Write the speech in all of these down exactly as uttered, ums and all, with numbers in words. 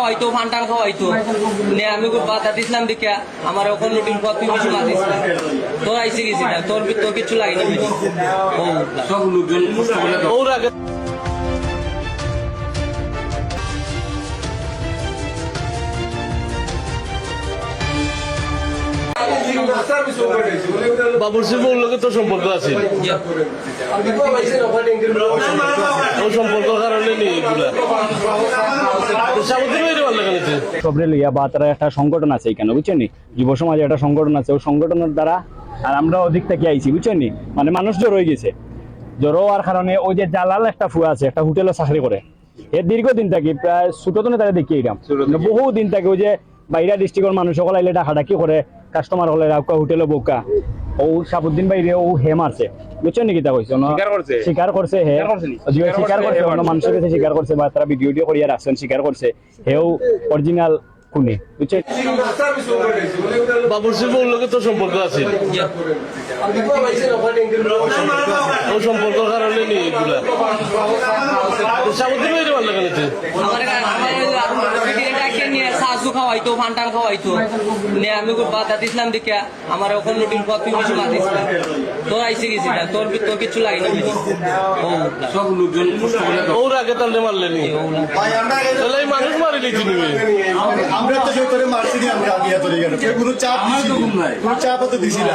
খাওয়াইতো, ফান্টান খাওয়াইতো। নে আমি গো বাধা দিছিলাম দেখিয়া, আমার ওখান রুটিন পথ তুই বেশি মাতিস না। তোর আইসি গেছি না, তোর, তোর কিচ্ছু লাগে না বেশি। ও, সব লোকজন কষ্ট করে ওর আগে বাবুর্চি বউর লগে তো সম্পর্ক আছে। জি। ও সম্পর্ক কারণে নি এগুলা। তো সাবুদ্দিন ভাইরে মারলে কেন তুই? সবরে লইয়া বা তারা একটা সংগঠন আছে এখানে, বুঝছেন নি? যুব সমাজের একটা সংগঠন আছে, ওই সংগঠনের দ্বারা আর আমরা ওদিক থেকে আইছি, বুঝছেন নি? মানে মানুষ জড়ো হয়ে গেছে, জড়ো হওয়ার কারণে ওই যে জালাল একটা ফুয়া আছে, একটা হোটেলে চাকরি করে, এ দীর্ঘদিন থাকি, প্রায় ছোট তনে তারা দেখি এরকম। ছোট থেকে। বহু দিন থাকি ওই যে বাইরা ডিস্ট্রিক্টর মানুষ সকল আইলে ডাকাডাকি করে, কাস্টমার হলে রাউকা হোটেলে বোকা। ও সাবুদ্দিন ভাইরে ও হে মারছে। বুঝছেন নি কিতা কইছে? ওনো স্বীকার করছে? স্বীকার করছে হে। স্বীকার করছে নি? জি, স্বীকার স্বীকার করছে করছে। হে অন্য মারছে। মানুষের কাছে স্বীকার করছে বা তারা ভিডিও টিডিও করিয়া রাখছেন, স্বীকার করছে। হেও অরিজিনাল খুনি। বুঝছেন? বাবুর্চি বউর লগে তো সম্পর্ক আছে। জি। ও সম্পর্ক কারণে নি এগুলা। তো সাবুদ্দিন ভাইরে মারলে কেন তুই? আমার, আমার ওই যে আরো ডাকিয়ে নিয়ে চা চু খাওয়াইতো, ফান্টান খাওয়াইতো। নে আমি গো বাধা দিছিলাম দেখিয়া, আমার ওখান রুটিন পথ তুই বেশি মাতিস না। তোর আইসি গেছি না, তোর, তোর কিচ্ছু লাগে না বেশি। ও, সব লোকজন কষ্ট করে ওর আগে তাহলে মারলে নি? তাহলে এই মানুষ মারি নিতে নিবে। আমরা তো সে তোরে মারছি নি, আমরা আগে তোরে গেল। কেউ কোনো চাপ দিছি না। কোনো চাপ তো দিছি না।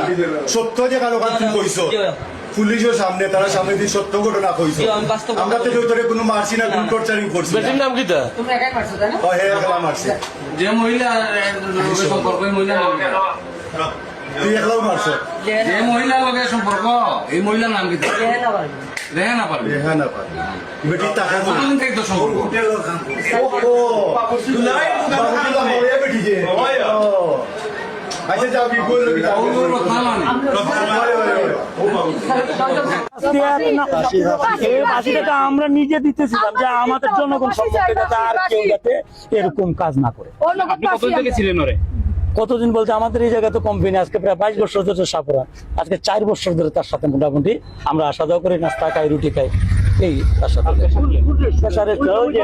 সত্য যে কালো কাজ তুই কইছো। পুলিশের সামনে, তারা সামনে দিয়ে সত্য ঘটনা কইছো। জি, আমি বাস্তব আমরা তো ঘটনা। কেউ তোরে কোনো মারছি না, কোনো টর্চারিং করছি না। বেটির নাম কিতা? তোমরা একাই মারছো, তাই না? ও, হে একলা মারছে। যে মহিলা, এ, সম্পর্ক, ওই মহিলার নাম কিতা? তুই একলাও মারছো। যে মহিলার লগে সম্পর্ক, এই মহিলার নাম কিতা? রেহানা পারভিন। রেহানা পারভিন। রেহানা পারভিন। বেটি টাকা কতদিন থেকে তো সম্পর্ক? হোটেলর কাম করে। ও, ও। বাবুর্চি বউর লগে বেটি যে। ও। আচ্ছা, যা, বিপুল লগে যা। ও, ও, রত্নালাল। রত্নালাল। এই ফাঁসিটা তো আমরা নিজে দিতেছিলাম যে আমাদের জনগণ সম্পর্কে যাতে আর কেউ যাতে এরকম কাজ না করে। ওর লগে আপনি কতদিন পাশে থেকে ছিলেন ওরে? কতদিন বলতে আমাদের এই জায়গা তো কম হয়নি, আজকে প্রায় বাইশ বছর ধরে সাপুরা, আজকে চার বছর ধরে তার সাথে মোটামুটি আমরা আসা যাওয়া করি, নাস্তা খাই, রুটি খাই, এই তার সাথে। প্রেশারে তো ওই যে,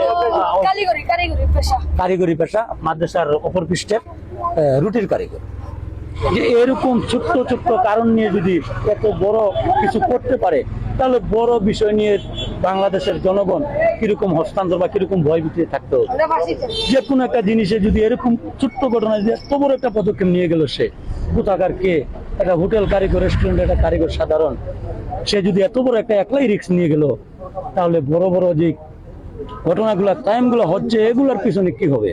ও, কারিগরি, কারিগরি পেশা। কারিগরি পেশা, মাদ্রাসার অপর পৃষ্ঠের, আহ, রুটির কারিগর। যে এরকম ছোট্ট ছোট্ট কারণ নিয়ে যদি এত বড় কিছু করতে পারে, তাহলে বড় বিষয় নিয়ে বাংলাদেশের জনগণ কিরকম হস্তান্তর বা কিরকম ভয়ভীতি থাকতে হবে। যে কোনো একটা জিনিসে যদি এরকম ছোট্ট ঘটনা যদি এত বড় একটা পদক্ষেপ নিয়ে গেল সে, কোথাকার কে, একটা হোটেল কারিগর, রেস্টুরেন্ট একটা কারিগর সাধারণ, সে যদি এত বড় একটা একলাই রিস্ক নিয়ে গেল, তাহলে বড় বড় যে ঘটনাগুলা, ক্রাইমগুলা হচ্ছে, এগুলার পিছনে কি হবে?